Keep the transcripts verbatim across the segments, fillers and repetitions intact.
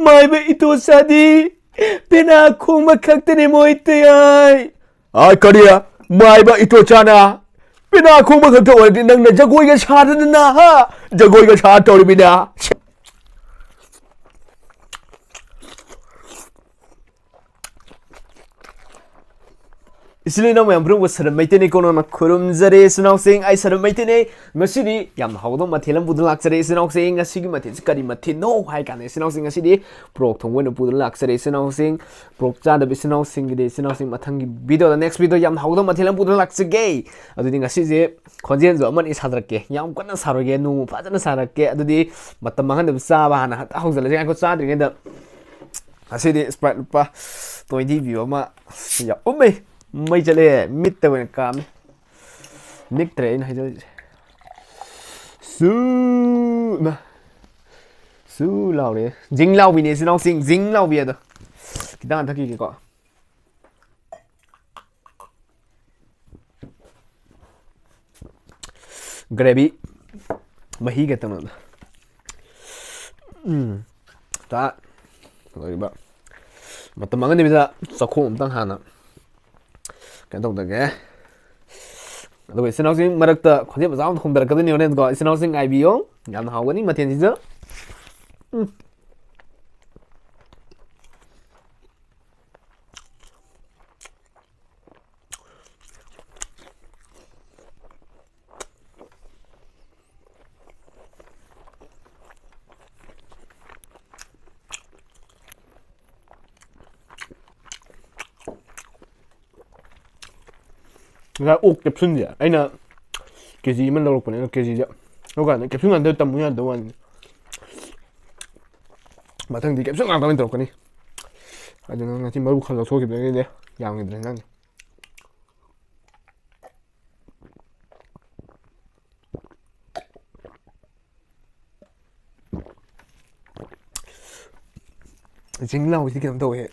ꯃꯥꯏꯕ ꯏꯇꯣꯆꯥꯗꯤ ꯄꯦꯅꯥ ꯈꯣꯡꯕ ꯈꯛꯇꯅꯦ ꯃꯣꯏ ꯇꯌꯥꯏ꯫ ꯑꯥ, ꯀꯔꯤ? ꯃꯥꯏꯕ ꯏꯇꯣꯆꯥꯅ ꯄꯦꯅꯥ ꯈꯣꯡꯕ ꯈꯛꯇ ꯑꯣꯏꯔꯗꯤ ꯅꯪꯅ ꯖꯒꯣꯏꯒ ꯁꯥꯗꯅ, ꯍꯥ? ꯖꯒꯣꯏꯒ ꯁꯥ ꯇꯧꯔꯤꯃꯤꯅ꯫ ꯏꯆꯤꯜ ꯏꯅꯥꯎ ꯃꯌꯥꯝ ꯄꯨꯝꯅꯃꯛꯄꯨ ꯁꯔꯝ ꯃꯩꯇꯩꯅꯤ ꯀꯣꯅꯣꯅ ꯈꯨꯔꯨꯝꯖꯔꯦ ꯏꯆꯤꯜ ꯏꯅꯥꯎꯁꯤꯡ, ꯑꯩ ꯁꯔꯝ ꯃꯩꯇꯩꯅꯤ꯫ ꯉꯁꯤꯗꯤ ꯌꯥꯝꯅ ꯍꯥꯎꯗꯕ ꯃꯊꯦꯜ ꯑꯃ ꯄꯨꯗꯨꯅ ꯂꯥꯛꯆꯔꯦ ꯏꯆꯤꯜ ꯏꯅꯥꯎꯁꯤꯡ꯫ ꯉꯁꯤꯒꯤ ꯃꯊꯦꯜꯁꯤ ꯀꯔꯤ ꯃꯊꯦꯜꯅꯣ ꯍꯥꯏ ꯀꯥꯟꯗ ꯏꯆꯤꯜ ꯏꯅꯥꯎꯁꯤꯡ, ꯉꯁꯤꯗꯤ ꯄꯣꯔꯣꯛ ꯊꯣꯡꯕ ꯑꯣꯏꯅ ꯄꯨꯗꯨꯅ ꯂꯥꯛꯆꯔꯦ ꯏꯆꯤꯜ ꯏꯅꯥꯎꯁꯤꯡ꯫ ꯄꯣꯔꯣꯛ ꯆꯥꯗꯕ ꯏꯆꯤꯜ ꯏꯅꯥꯎꯁꯤꯡꯒꯤꯗꯤ ꯏꯆꯤꯜ ꯏꯅꯥꯎꯁꯤꯡ ꯃꯊꯪꯒꯤ ꯚꯤꯗꯤꯑꯣꯗ, next video ꯌꯥꯝꯅ ꯍꯥꯎꯗꯕ ꯃꯊꯦꯜ ꯑꯃ ꯄꯨꯗꯨꯅ ꯂꯥꯛꯆꯒꯦ꯫ ꯑꯗꯨꯗꯤ ꯉꯁꯤꯁꯦ ꯈꯣꯟꯖꯦꯜꯁꯨ ꯑꯃꯅꯤ ꯁꯥꯖꯔꯛꯀꯦ, ꯌꯥꯝ ꯀꯟꯅ ꯁꯥꯔꯣꯏꯒꯦ, ꯅꯣꯡꯃ ꯐꯖꯅ ꯁꯥꯔꯛꯀꯦ꯫ ꯑꯗꯨꯗꯤ ꯃꯇꯝ ꯃꯥꯡꯍꯟꯗꯕ ꯆꯥꯕ ꯍꯥꯟꯅ ꯍꯦꯛꯇ ꯍꯧꯖꯤꯜꯂꯁꯤ꯫ ꯉꯥꯏꯈꯣ, ꯆꯥꯗ꯭ꯔꯤꯉꯩꯗ ꯉꯁꯤꯗꯤ Sprite ꯂꯨꯄꯥ twenty ꯄꯤꯕ ꯑꯃ ꯌꯥꯎ-, ꯎꯝꯃꯩ! ꯃꯩ ꯆꯠꯂꯦ, ꯃꯤꯠꯇ ꯑꯣꯏꯅ ꯀꯥꯝꯃꯦ꯫ ꯅꯤꯛꯇ꯭ꯔꯦ ꯑꯩꯅ ꯍꯥꯏꯖꯔꯤꯁꯦ꯫ ꯁꯨ, ꯏꯃꯥ꯫ ꯁꯨ ꯂꯥꯎꯔꯦ꯫ ꯖꯤꯡ ꯂꯥꯎꯕꯤꯅꯦ ꯏꯆꯤꯜ ꯏꯅꯥꯎꯁꯤꯡ, ꯖꯤꯡ ꯂꯥꯎꯕꯤ ꯑꯗꯣ꯫ ꯈꯤꯇꯪ ꯍꯟꯊꯈꯤꯒꯦꯀꯣ꯫ Gravy ꯃꯍꯤꯒ ꯇꯧꯅ꯫ ꯎꯝ꯫ ꯇ-, ꯂꯣꯏꯔꯤꯕ꯫ ꯃꯇꯝ ꯃꯥꯡꯍꯟꯗꯕꯤꯗ ꯆꯥꯛꯈꯣꯝ ꯑꯝꯇꯪ ꯍꯥꯟꯅ ꯀꯩꯅꯣ ꯇꯧꯗꯒꯦ꯫ ꯑꯗꯨꯒ ꯏꯆꯤꯜ ꯏꯅꯥꯎꯁꯤꯡ ꯃꯔꯛꯇ ꯈꯣꯟꯖꯦꯜ ꯃꯆꯥ ꯑꯃ ꯈꯣꯝꯊꯔꯛꯀꯗꯣꯏꯅꯦ ꯍꯣꯔꯦꯟꯀꯣ꯫ ꯏꯆꯤꯜ ꯏꯅꯥꯎꯁꯤꯡ ꯉꯥꯏꯕꯤꯌꯣ꯫ ꯌꯥꯝꯅ ꯍꯥꯎꯒꯅꯤ ꯃꯊꯦꯜꯁꯤꯁꯨ꯫ ꯎꯝ꯫ ꯉꯁꯥꯏ ꯑꯣꯛ capsuleꯁꯦ ꯑꯩꯅ KG ꯑꯃ ꯂꯧꯔꯛꯄꯅꯦ, ꯑꯗꯣ KGꯁꯦ ꯂꯧꯀꯥꯟꯗ capsule ꯉꯥꯛꯇ ꯇꯝꯃꯨ ꯌꯥꯗꯕ ꯋꯥꯅꯤ꯫ ꯃꯊꯪꯗꯤ capsule ꯉꯥꯛꯇ ꯑꯣꯏꯅ ꯇꯧꯔꯛꯀꯅꯤ꯫ ꯑꯗꯨꯅ ꯉꯁꯤ ꯃꯔꯨ ꯈꯔ ꯂꯧꯊꯣꯛꯈꯤꯕꯗꯒꯤꯗꯤ ꯌꯥꯝꯈꯤꯗ꯭ꯔꯦ ꯍꯦꯟꯖꯥꯡꯁꯦ꯫ ꯖꯤꯡ ꯂꯥꯎꯕꯁꯤꯗꯤ ꯀꯩꯅꯣꯝ ꯇꯧꯋꯦ꯫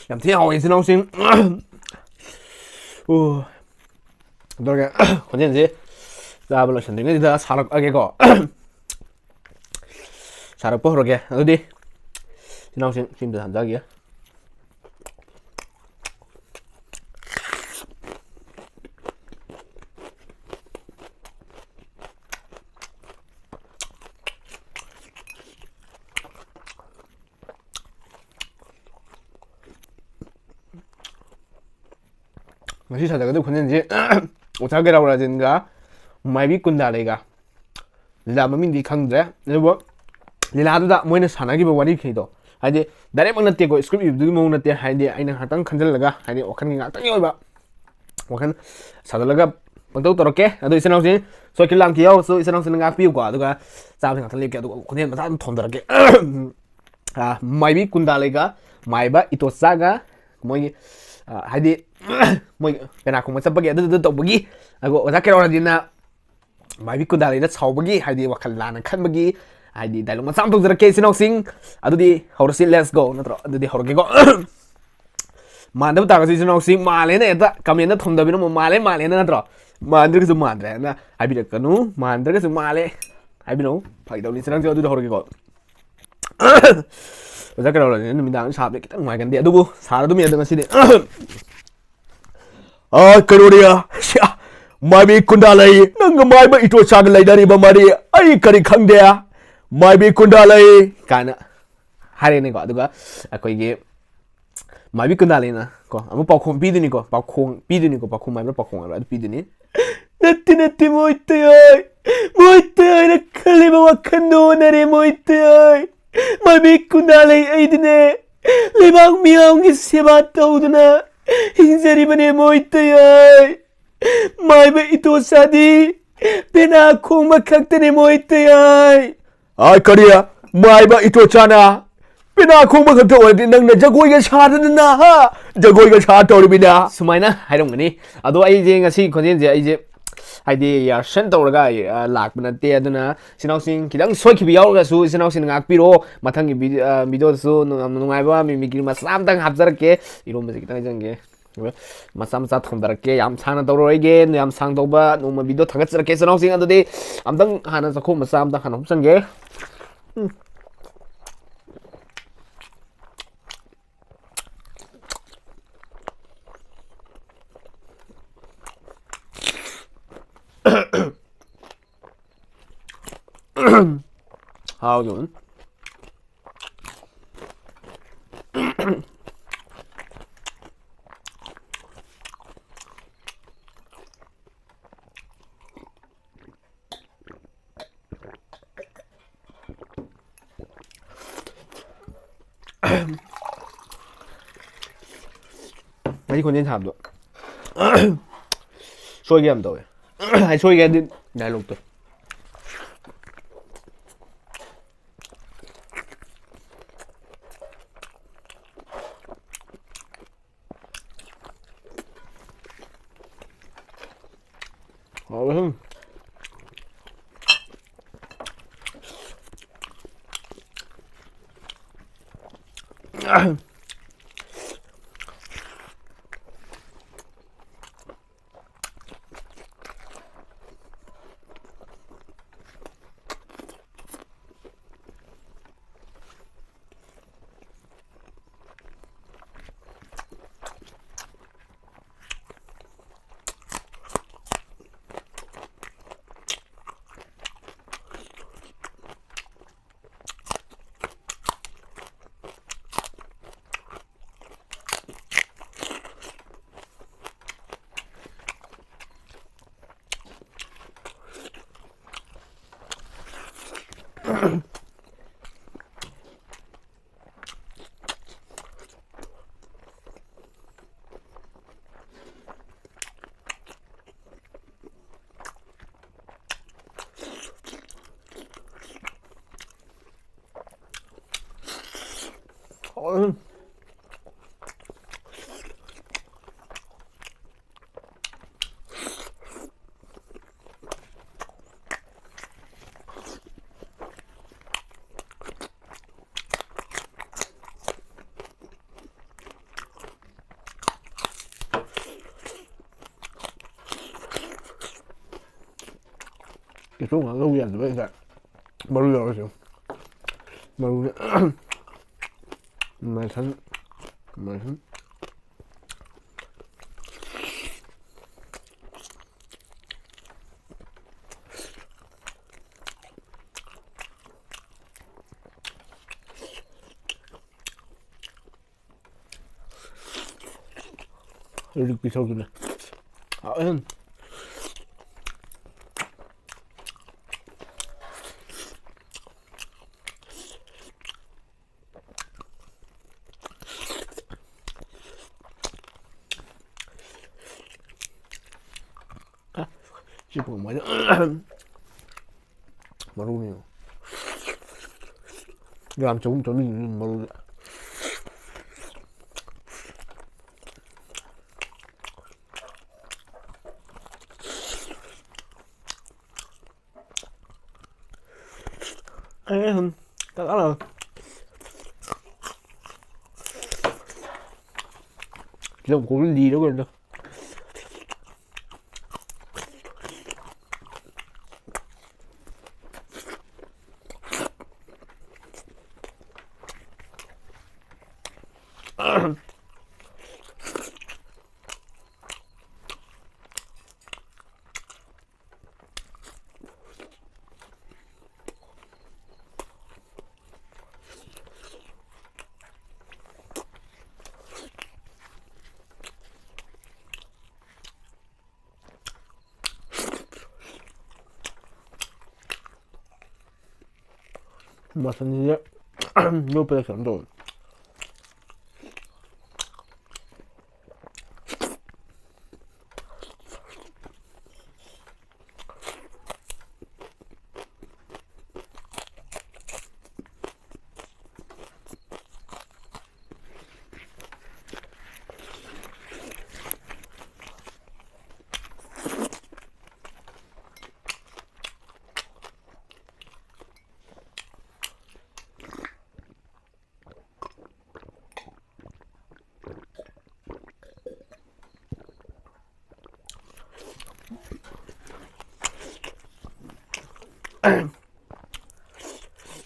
ꯌꯥꯝ ꯊꯤ ꯍꯥꯎꯋꯦ, ꯏꯆꯤꯟ ꯏꯅꯥꯎꯁꯤꯡ꯫ ꯑꯣ, ꯑꯗꯨꯒ ꯈꯣꯟꯖꯦꯜꯁꯤ ꯆꯥꯕ ꯂꯣꯏꯁꯟꯗ꯭ꯔꯤꯉꯩꯁꯤꯗ ꯁꯥꯔꯛꯑꯒꯦꯀꯣ꯫ ꯁꯥꯔꯛꯄ ꯍꯧꯔꯒꯦ꯫ ꯑꯗꯨꯗꯤ ꯏꯆꯤꯟ ꯏꯅꯥꯎꯁꯤꯡ ꯁꯤ ꯑꯝꯇ ꯊꯝꯖꯒꯦ꯫ ꯉꯁꯤ ꯁꯥꯖꯒꯗꯕ ꯈꯣꯟꯖꯦꯜꯁꯤ ꯑꯣꯖꯥ ꯀꯩꯔꯥꯎ ꯔꯥꯖꯦꯟꯒ ꯃꯥꯏꯕꯤ ꯀꯨꯟꯗꯥꯂꯩꯒ, ꯂꯤꯂꯥ ꯃꯃꯤꯡꯗꯤ ꯈꯪꯗ꯭ꯔꯦ, ꯑꯗꯨꯕꯨ ꯂꯤꯂꯥꯗꯨꯗ ꯃꯣꯏꯅ ꯁꯥꯟꯅꯈꯤꯕ ꯋꯥꯔꯤꯈꯩꯗꯣ, ꯍꯥꯏꯗꯤ ꯗꯥꯏꯔꯦꯛꯃꯛ ꯅꯠꯇꯦꯀꯣ, ꯁ꯭ꯀ꯭ꯔꯤꯞ ꯏꯕꯗꯨꯒꯤ ꯃꯑꯣꯡ ꯅꯠꯇꯦ, ꯍꯥꯏꯗꯤ ꯑꯩꯅ ꯉꯥꯏꯍꯥꯛꯇꯪ ꯈꯟꯖꯤꯜꯂꯒ, ꯍꯥꯏꯗꯤ ꯋꯥꯈꯜꯒꯤ ꯉꯥꯏꯍꯥꯛꯇꯪꯒꯤ ꯑꯣꯏꯕ ꯋꯥꯈꯜ ꯁꯥꯖꯜꯂꯒ ꯄꯪꯇꯧ ꯇꯧꯔꯛꯀꯦ꯫ ꯑꯗꯣ ꯏꯆꯤꯟ ꯏꯅꯥꯎꯁꯤꯡ ꯁꯣꯏꯈꯤꯕ ꯂꯥꯟꯈꯤꯕ ꯌꯥꯎꯔꯁꯨ ꯏꯆꯤꯟ ꯏꯅꯥꯎꯁꯤꯡꯅ ꯉꯥꯛꯄꯤꯌꯨꯀꯣ, ꯑꯗꯨꯒ ꯆꯥꯕꯁꯤ ꯉꯥꯛꯇꯪ ꯂꯦꯞꯀꯦ, ꯑꯗꯨꯒ ꯈꯣꯟꯖꯦꯜ ꯃꯆꯥ ꯑꯗꯨꯝ ꯊꯣꯝꯖꯔꯛꯀꯦ꯫ ꯑ, ꯃꯥꯏꯕꯤ ꯀꯨꯟꯗꯥꯂꯩꯒ ꯃꯥꯏꯕ ꯏꯇꯣꯆꯥꯒ ꯃꯣꯏꯒꯤ, ꯑ, ꯍꯥꯏꯗꯤ ꯃꯣꯏ ꯄꯦꯅꯥ ꯈꯣꯡꯕ ꯆꯠꯄꯒꯤ ꯑꯗꯨꯗꯨꯗ ꯇꯧꯕꯒꯤ, ꯑꯗꯨꯒ ꯑꯣꯖꯥ ꯀꯩꯔꯥꯎ ꯔꯥꯖꯦꯟꯅ ꯃꯥꯏꯕꯤ ꯀꯨꯟꯗꯥꯂꯩꯗ ꯁꯥꯎꯕꯒꯤ, ꯍꯥꯏꯗꯤ ꯋꯥꯈꯜ ꯂꯥꯟꯅ ꯈꯟꯕꯒꯤ, ꯍꯥꯏꯗꯤ ꯗꯥꯏꯂꯣꯛ ꯃꯆꯥ ꯑꯃ ꯇꯧꯖꯔꯛꯀꯦ ꯏꯆꯤꯟ ꯏꯅꯥꯎꯁꯤꯡ꯫ ꯑꯗꯨꯗꯤ ꯍꯧꯔꯁꯤ, let's go, ꯅꯠꯇ꯭ꯔꯣ? ꯑꯗꯨꯗꯤ ꯍꯧꯔꯛꯀꯦꯀꯣ꯫ ꯃꯥꯟꯗꯕ ꯇꯥꯔꯒꯁꯨ ꯏꯆꯤꯟ ꯏꯅꯥꯎꯁꯤꯡ ꯃꯥꯜꯂꯦꯅ ꯍꯦꯛꯇ ꯀꯃꯦꯟꯗ ꯊꯣꯝꯗꯕꯤꯔꯝꯃꯣ, "ꯃꯥꯜꯂꯦ, ꯃꯥꯜꯂꯦꯅ", ꯅꯠꯇ꯭ꯔꯣ? ꯃꯥꯟꯗ꯭ꯔꯒꯁꯨ ꯃꯥꯟꯗ꯭ꯔꯦꯅ ꯍꯥꯏꯕꯤꯔꯛꯀꯅꯨ, ꯃꯥꯟꯗ꯭ꯔꯒꯁꯨ ꯃꯥꯜꯂꯦ ꯍꯥꯏꯕꯤꯔꯛꯎ꯫ ꯐꯥꯒꯤ ꯇꯧꯅꯤ, ꯏꯆꯤꯟ ꯏꯅꯥꯎꯁꯤꯡ, ꯑꯗꯨꯗꯤ ꯍꯧꯔꯒꯦꯀꯣ꯫ ꯑꯣꯖꯥ ꯀꯩꯔꯥꯎ ꯔꯥꯖꯦꯟ ꯅꯨꯃꯤꯗꯥꯡ ꯁꯥꯕꯗꯤ ꯈꯤꯇꯪ ꯅꯨꯡꯉꯥꯏꯒꯟꯗꯦ, ꯑꯗꯨꯕꯨ ꯁꯥꯔ ꯑꯗꯨꯝ ꯌꯥꯗ ꯉꯁꯤꯗꯤ꯫ ꯑ, ꯀꯩꯅꯣꯅꯦ, ꯁꯤꯌꯥ, ꯃꯥꯏꯕꯤ ꯀꯨꯟꯗꯥꯂꯩ, ꯅꯪꯒ ꯃꯥꯏꯕ ꯏꯇꯣꯆꯥꯒ ꯂꯩꯅꯔꯤꯕ ꯃꯔꯤ ꯑꯩ ꯀꯔꯤ ꯈꯪꯗꯦ, ꯃꯥꯏꯕꯤ ꯀꯨꯟꯗꯥꯂꯩ ꯀꯥꯏꯅ ꯍꯥꯏꯔꯦꯅꯦꯀꯣ꯫ ꯑꯗꯨꯒ ꯑꯩꯈꯣꯏꯒꯤ ꯃꯥꯏꯕꯤ ꯀꯨꯟꯗꯥꯂꯩꯅ ꯀꯣ ꯑꯃꯨꯛ ꯄꯥꯎꯈꯣꯡ ꯄꯤꯗꯣꯏꯅꯤꯀꯣ, ꯄꯥꯎꯈꯣꯡ ꯄꯤꯗꯣꯏꯅꯤꯀꯣ, ꯄꯥꯎꯈꯣꯡ ꯍꯥꯏꯕ꯭ꯔꯥ ꯄꯥꯎꯈꯣꯡ ꯍꯥꯏꯕ꯭ꯔꯥ, ꯑꯗꯨ ꯄꯤꯗꯣꯏꯅꯤ꯫ "ꯅꯠꯇꯦ, ꯅꯠꯇꯦ, ꯃꯣꯏ ꯇꯌꯥꯏ, ꯃꯣꯏ ꯇꯌꯥꯏꯅ ꯈꯜꯂꯤꯕ ꯋꯥꯈꯜꯗꯣ ꯑꯣꯟꯅꯔꯦ, ꯃꯣꯏ ꯇꯌꯥꯏ꯫ ꯃꯥꯏꯕꯤ ꯀꯨꯟꯗꯥꯂꯩ ꯑꯩꯗꯤꯅꯦ, ꯂꯩꯕꯥꯛ ꯃꯤꯌꯥꯝꯒꯤ ꯁꯦꯕꯥ ꯇꯧꯗꯨꯅ ꯍꯤꯡꯖꯔꯤꯕꯅꯦ, ꯃꯣꯏ ꯇꯌꯥꯏ꯫ ꯃꯥꯏꯕ ꯏꯇꯣꯆꯥꯗꯤ ꯄꯦꯅꯥ ꯈꯣꯡꯕ ꯈꯛꯇꯅꯦ, ꯃꯣꯏ ꯇꯌꯥꯏ"꯫ ꯑ, ꯀꯔꯤ? ꯃꯥꯏꯕ ꯏꯇꯣꯆꯥꯅ ꯄꯦꯅꯥ ꯈꯣꯡꯕ ꯈꯛꯇ ꯑꯣꯏꯔꯗꯤ ꯅꯪꯅ ꯖꯒꯣꯏꯒ ꯁꯥꯗꯅ, ꯍꯥ? ꯖꯒꯣꯏꯒ ꯁꯥ ꯇꯧꯔꯤꯕꯤꯅ꯫ ꯁꯨꯃꯥꯏꯅ ꯍꯥꯏꯔꯝꯒꯅꯤ꯫ ꯑꯗꯣ ꯑꯩꯁꯦ ꯉꯁꯤ ꯈꯣꯟꯖꯦꯜꯁꯦ ꯑꯩꯁꯦ ꯍꯥꯏꯗꯤ ꯔꯤꯍꯔꯁꯦꯜ ꯇꯧꯔꯒ ꯑꯩ, ꯑ, ꯂꯥꯛꯄ ꯅꯠꯇꯦ꯫ ꯑꯗꯨꯅ ꯏꯆꯤꯟ ꯏꯅꯥꯎꯁꯤꯡ ꯈꯤꯇꯪ ꯁꯣꯏꯈꯤꯕ ꯌꯥꯎꯔꯒꯁꯨ ꯏꯆꯤꯟ ꯏꯅꯥꯎꯁꯤꯡꯅ ꯉꯥꯛꯄꯤꯔꯣ꯫ ꯃꯊꯪꯒꯤ ꯚꯤ-, ꯑ, ꯚꯤꯗꯤꯑꯣꯗꯁꯨ ꯅꯨꯡ-, ꯌꯥꯝ ꯅꯨꯡꯉꯥꯏꯕ ꯃꯤꯃꯤꯀ꯭ꯔꯤ ꯃꯆꯥ ꯑꯝꯇꯪ ꯍꯥꯞꯆꯔꯛꯀꯦ꯫ ꯏꯔꯣꯝꯕꯁꯦ ꯈꯤꯇꯪ ꯍꯩꯖꯟꯒꯦ꯫ ꯃꯆꯥ ꯃꯆꯥ ꯊꯣꯡꯗꯔꯛꯀꯦ꯫ ꯌꯥꯝ ꯁꯥꯡꯅ ꯇꯧꯔꯔꯣꯏꯒꯦ꯫ ꯌꯥꯝ ꯁꯥꯡ ꯇꯧꯕ ꯅꯣꯡꯃ ꯚꯤꯗꯤꯑꯣ ꯊꯥꯒꯠꯆꯔꯛꯀꯦ ꯏꯆꯤꯟ ꯏꯅꯥꯎꯁꯤꯡ꯫ ꯑꯗꯨꯗꯤ ꯑꯝꯇꯪ ꯍꯥꯟꯅ ꯆꯥꯛꯈꯣꯝ ꯃꯆꯥ ꯑꯝꯇ ꯍꯥꯟꯅ ꯍꯨꯞꯆꯟꯒꯦ꯫ ꯎꯝ꯫ ꯍꯥꯎꯗꯨꯝ꯫ ꯉꯁꯤ ꯈꯣꯟꯖꯦꯜ ꯁꯥꯕꯗꯣ ꯁꯣꯏꯒꯦ ꯌꯥꯝ ꯇꯧꯋꯦ꯫ ꯍꯥꯏ, ꯁꯣꯏꯒꯦ ꯍꯥꯏꯗꯤ ꯗꯥꯏꯂꯣꯛꯇꯣ꯫ ꯍꯥꯎꯋꯦ꯫ ꯎꯝ꯫ ꯏꯁꯧ ꯉꯥꯡꯅꯕ ꯌꯥꯗꯕ ꯍꯦꯛꯇ ꯃꯔꯨ ꯌꯥꯎꯔꯁꯦ꯫ ꯃꯔꯨꯁꯦ ꯃꯥꯏꯁꯟ, ꯃꯥꯏꯁꯟ꯫ ꯍꯧꯖꯤꯛ ꯄꯤꯊꯧꯗꯨꯅ ꯍꯥꯎꯋꯦ꯫ ꯁꯤ ꯄꯨꯝꯕꯁꯦ ꯃꯔꯨꯅꯦ꯫ ꯒ꯭ꯔꯥꯝ ꯆꯍꯨꯝ ꯆꯥꯝꯔꯤꯗꯨꯅ ꯃꯔꯨꯗ꯫ ꯑꯩ ꯁꯨꯝ ꯇꯠꯂꯒ ꯂꯧ ꯈꯣꯡ ꯂꯤꯔ ꯀꯩꯅꯣ꯫ ꯃꯁꯟꯁꯤꯗ ꯌꯣꯠꯄꯗ ꯀꯩꯅꯣ ꯇꯧꯋꯦ꯫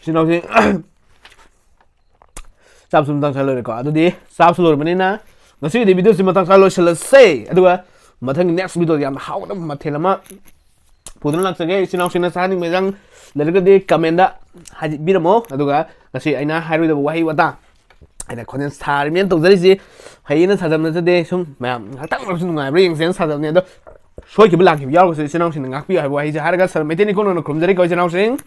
ꯏꯆꯤꯟ ꯏꯅꯥꯎꯁꯤꯡ, ꯆꯥꯕꯁꯨ ꯃꯇꯥꯡ ꯆꯥ ꯂꯣꯏꯔꯦꯀꯣ꯫ ꯑꯗꯨꯗꯤ ꯆꯥꯕꯁꯨ ꯂꯣꯏꯔꯕꯅꯤꯅ ꯉꯁꯤꯒꯤꯗꯤ video ꯁꯤ ꯃꯇꯥꯡ ꯆꯥ ꯂꯣꯏꯁꯤꯜꯂꯁꯦ꯫ ꯑꯗꯨꯒ ꯃꯊꯪꯒꯤ next video ꯗ ꯌꯥꯝꯅ ꯍꯥꯎꯒꯗꯕ ꯃꯊꯦꯜ ꯑꯃ ꯄꯨꯗꯨꯅ ꯂꯥꯛꯆꯒꯦ꯫ ꯏꯆꯤꯟ ꯏꯅꯥꯎꯁꯤꯡꯅ ꯆꯥꯍꯟꯅꯤꯡꯕ ꯏꯟꯖꯥꯡ ꯂꯩꯔꯒꯗꯤ comment ꯇ ꯍꯥꯏꯕꯤꯔꯝꯃꯣ꯫ ꯑꯗꯨꯒ ꯉꯁꯤ ꯑꯩꯅ ꯍꯥꯏꯔꯣꯏꯗꯕ ꯋꯥꯍꯩ ꯋꯥꯇꯥ ꯑꯩꯅ ꯈꯣꯟꯖꯦꯜ ꯁꯥꯔꯤꯃꯦꯅ ꯇꯧꯖꯔꯤꯁꯤ ꯍꯩꯌꯦꯅ ꯁꯥꯖꯕ ꯅꯠꯆꯗꯦ꯫ ꯁꯨꯝ ꯃꯌꯥꯝ ꯉꯥꯏꯍꯥꯛꯇꯪ ꯑꯣꯏꯔꯁꯨ ꯅꯨꯡꯉꯥꯏꯕ꯭ꯔꯥ ꯌꯦꯡꯁꯦꯅ ꯁꯥꯖꯕꯅꯦ꯫ ꯑꯗꯣ ꯁꯣꯏꯈꯤꯕ ꯂꯥꯟꯈꯤꯕ ꯌꯥꯎꯔꯒꯁꯨ ꯏꯆꯤꯟ ꯏꯅꯥꯎꯁꯤꯡꯅ ꯉꯥꯛꯄꯤꯌꯨ ꯍꯥꯏꯕ ꯋꯥꯍꯩꯁꯦ ꯍꯥꯏꯔꯒ ꯁꯔ ꯃꯩꯇꯩ ꯅꯤꯡꯀꯣꯡ ꯅꯧꯅ ꯈꯨꯔꯨꯝꯖꯔꯤꯀꯣ ꯏꯆꯤꯟ ꯏꯅꯥꯎꯁꯤꯡ꯫